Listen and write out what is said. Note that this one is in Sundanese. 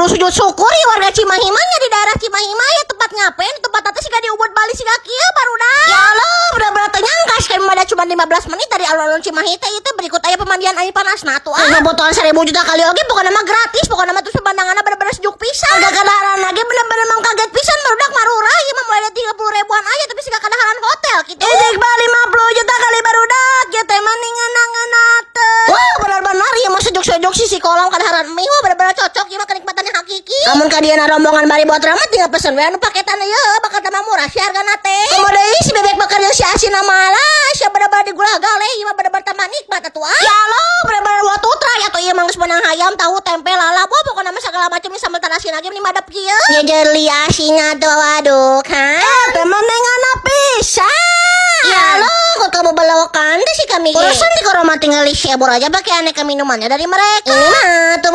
Kudu sujud syukur ya warga Cimahi mah nya, di daerah Cimahi mah ya tempat ngapain tempat teh siga di Ubud, Bali, siga kieu, barudak. Ya Allah, bener-bener teu nyangka kami mah cuma 15 menit dari alun-alun Cimahi teh. Itu berikut aya pemandian air panas. Nah tuh ah, botolan 1.000 juta kali oge pokoknya mah gratis. Pokoknya mah terus pemandangannya bener-bener sejuk pisan. Harga kadaharan lagi bener-bener mau kaget pisan, barudak, marurah ieu mah, mulai dari 30 ribuan aja tapi siga kadaharan hotel gitu. Ini 50 juta kali, barudak, ya teh mah ngeunah teh. Wah, benar-benar ieu mah sejuk-sejuk sisi kolam kadaharan mie. Wah, bener-bener cocok ieu mah, kenikmatannya hakiki. Lamun kadieu rombongan bari buat ramah tinggal pesen we anu paketan ieu, bakal tambah murah sih hargana teh. Komo deui si bebek bakar jeung si asin malah sia bener-bener digula gale ieu mah, bener-bener tambah nikmat atuh ah. Ya Allah, bener-bener waktu try atuh ieu mah geus meunang hayam, tahu, tempe, lalap. Wah, pokoknya mah segala macam sambal terasi lagi meni madep kieu. Ya jeli asinna tuh, waduh kan. Eh, teh mendingan pisan. Ya Allah, kok kamu belokan deh sih kami. Urusan di koroma tinggal di share aja pakai aneka minumannya dari mereka. Ini mah tuh.